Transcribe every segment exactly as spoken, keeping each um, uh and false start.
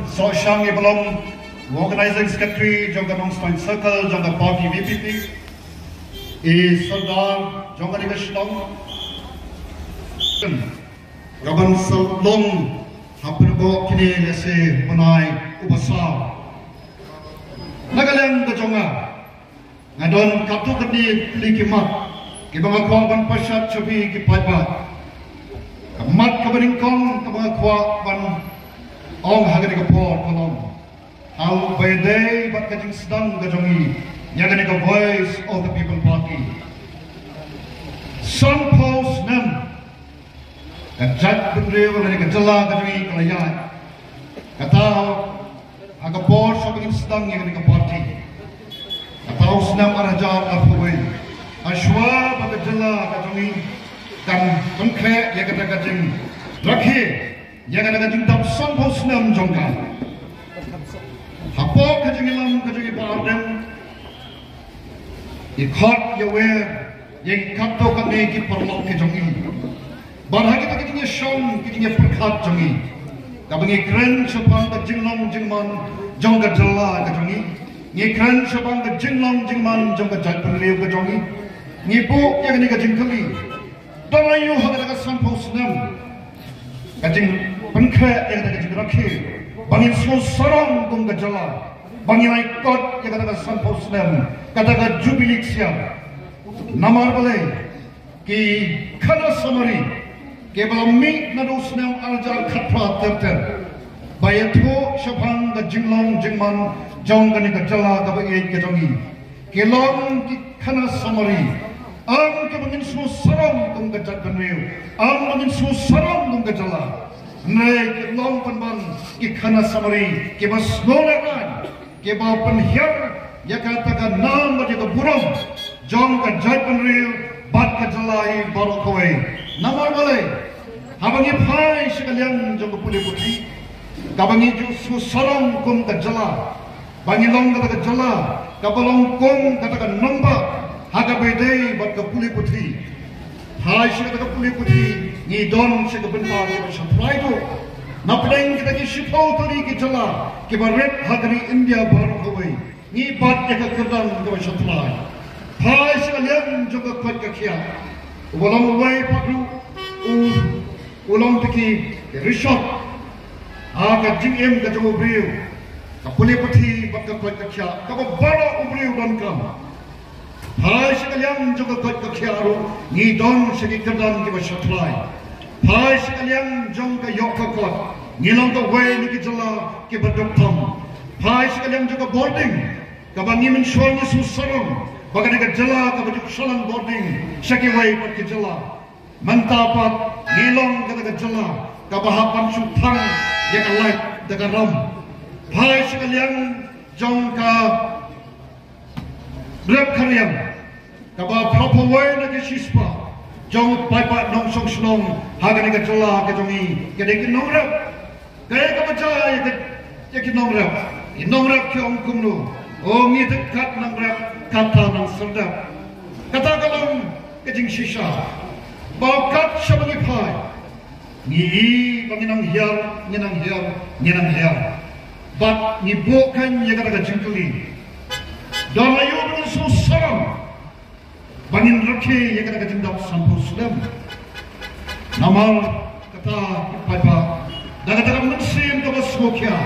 Soh Shang Ibalong, Organizing Secretary jong ka Nongstoiñ Circle jong ka party V P P, i Sordar jong kane ka shnong, ka ban sa long ha pyrshah kine lehse bnai uba saw. Na ka liang ka jong nga, nga don katto katne tylli ki mat kiba nga kwah ban pynshad sha phi ki paidbah. Ka mat kaba nyngkong kaba nga kwah ban ong ha kane ka por ka long, ha u ba ïadei bad ka jingsdang ka jong ngi ïa kane ka Voice of the People Party. Sanphew snem ka jaitbynriew lane ka jylla ka jong ngi ka la ïaid. Kata ha ka por shuwa ba ngin sdang ïa kane ka party, kata u snem ar hajar arphew wei, ha shuwa ba ka jylla ka jong ngi kan pynkhreh ïa kata ka jingrakhe, ïa kata ka jingdap sanphew snem jong ka. Hapoh ka jingïalam ka jong i Bah Ardent, i khot ïa wer ïa ki katto katne ki paralok ki jong i. Bad ha kita ki jingïashong ki jingïapyrkhat jong i, kaba ngi kren shaphang ka jinglong jingman jong ka jylla ka jong i, ngi kren shaphang ka jinglong jingman jong ka jaitbynriew ka jong i, ngi buh ïa kane ka jingkylli. Don aïu ha kata ka sanphew snem ka jingpynkhreh ïa kata ka jingrakhe ba ngin sngewsarong kum ka jylla, ba ngin ai kot ïa kata ka sanphew snem, kata ka jubili ksiar? Namar balei ki khana samari kiba la mih naduh u snem ar hajar khatphra ter ter ba ïathuh shaphang ka jinglong jingman jong kane ka jylla kaba ïeit ka jong i, ki long ki khana samari, ym kiba ngin sngewsarong kum ka jaitbynriew, ym ba ngin sngewsarong kum ka jylla. Hynrei ki long pynban ki khana samari kiba sngewlehraiñ, kiba pynhiar ïa kata ka nam bad ïa ka burom jong ka jaitbynriew bad ka jylla hi baroh kawei. Namar balei? Haba ngi phai sha ka liang jong ka pule puthi, kaba ngi ju sngewsarong kum ka jylla ba ngi long kata ka jylla kaba long kum kata ka nongbah ha kaba ïadei bad ka pule puthi. Phai sha kata ka pule puthi ngi don sha ka bynta kaba sha trai duh. Na pdeng kita ki shiphew tylli ki jylla kiba rit ha ka ri India baroh kawei, ngi bat ïa ka kyrdan kaba sha trai. Phai sha ka liang jong ka koit ka khiah, uba long uwei pat ruh u, u long tiki rishot ha ka jingim ka jong u briew, ka pule puthi bad ka koit ka khiah kaba baroh u briew donkam. Phai sha ka liang jong ka koit ka khiah ruh ngi don sha ki kyrdan kiba sha trai. Phai sha ka liang jong ka ïoh ka kot ngi long kawei na ki jylla kiba duk tam. Phai sha ka liang jong ka bording kaba ngi mynshuwa ngi sngewsarong ba kane ka jylla kaba ju sha lang bording sha kiwei pat ki jylla. Mynta pat ngi long kata ka jylla kaba hap ban shu thang ïa ka lait da ka ram. Phai sha ka liang jong ka rep ka riang kaba phra phew wei na ki shispah jong paidbah nongshong shnong ha kane ka jylla ka jong ngi ka dei ki nongrep. Kaei kaba jia ïa ka, ïa ki nongrep? Ki nongrep ki ong kumno? O, ngi dei kat nongrep, kata nongsyrdep. Kata ka long ka jingshisha ba kat shaba ngi phai ngi i ba ngi nang hiar, ngi nang hiar, ngi nang hiar. Bad ngi buh kan ïa kata ka jingkylli. Don aïu ba ngi sngewsarong ba ngin rakhe ïa kata ka jingdap sanphew snem? Namar kata, paidbah, da kata ka mynsiem kaba sngewkhia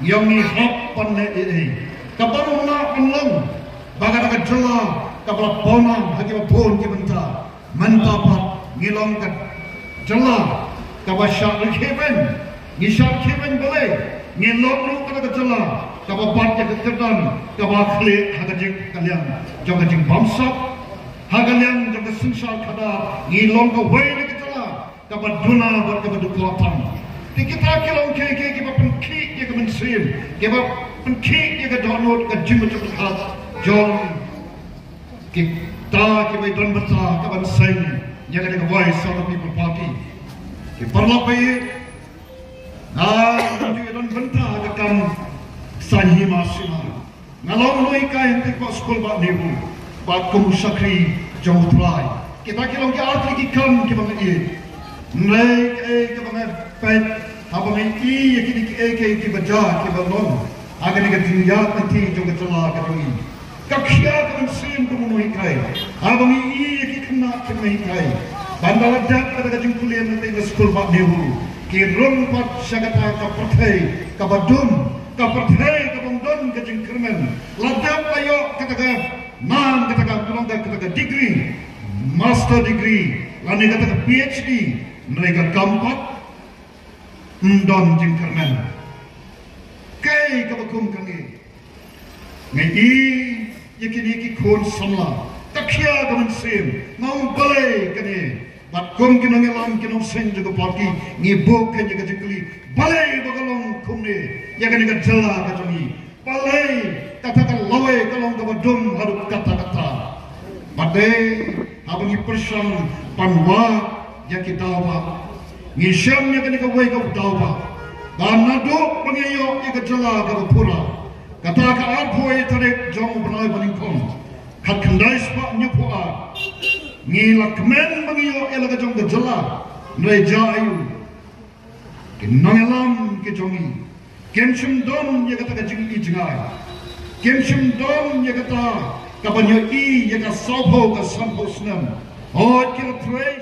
ngi ong ngi hap ban leh ei ei. Kaba ruh nga pynlong ba kata ka jylla kaba la pawnam ha kiba bun ki bynta. Mynta pat ngi long ka jylla kaba shah rkhie beiñ. Ngi shah rkhie beiñ balei? Ngi long ruh kata ka jylla kaba bat ïa ka kyrdan kaba khlieh ha ka jing ka liang jong ka jingbamsap. Ha ka liang jong ka synshar khadar ngi long kawei na ka jylla kaba duna bad kaba dukhlak tam. Te kita ki long kiei kiei kiba pynkhih ïa ka mynsiem, kiba pynkhih ïa ka dohnud, ka jingmyntoi jong kita kiba don bynta ka ban seng ïa kane ka Voice of the People Party. Ki paralok ba ïeit, nga ju don bynta ka kam saiñ hima sima. Nga long u nonghikai hynrei ka skul Bah Nehru bad kum u shakri jong U Trai. Kita ki long ki ar tylli ki kam kiba nga ïeit. Hynrei kaei kaba nga peit Haba ngi ïohi ïa kine kiei kiei kiba jia kiba long ha kane ka jingïaid lynti jong ka jylla ka jong ngi, ka khia ka mynsiem ka mano hikai. Haba ngi ïohi ïa ki khynnah ki mano hikai, ban da la dep kata ka jingpule na tei na skul bah NEHU, ki rung pat sha kata ka pyrthei kaba dum, ka pyrthei ka bym don ka jingkyrmen. La dep la ïoh kata ka nam, kata ka, kata ka degree, master degree, lane kata ka PhD, hynrei ka kam pat ym don jingkyrmen. Kaei kaba kum kane? Ngi ïohi ïa kine ki khun samla, ka khia ka mynsiem. Nga ong balei kane? Bad kum ki nongïalam, ki nongseng jong ka party, ngi buh kane ka jingkylli, balei ba ka long kumne ïa kane ka jylla ka jong ngi? Balei kata ka lawei ka long kaba dum haduh katta katta? Bad dei haba ngi pyrshang ban wad ïa ki daw bah, ngi shem ïa kane kawei ka daw bah, ba naduh ba ngi ïoh ïa ka jylla kaba pura, kata ka arphew tarik jong u bnai ba nyngkong, khatkhyndai spah hynñiewphew ar, ngi la kmen ba ngi ïoh ïa la ka jong ka jylla. Hynrei jia aiu? Ki nongïalam ki jong ngi kim shym don ïa kata ka jingi jngai, kim shym don ïa kata kaban ïohi ïa ka sawphew ka sanphew snem. Hooid, ki la trei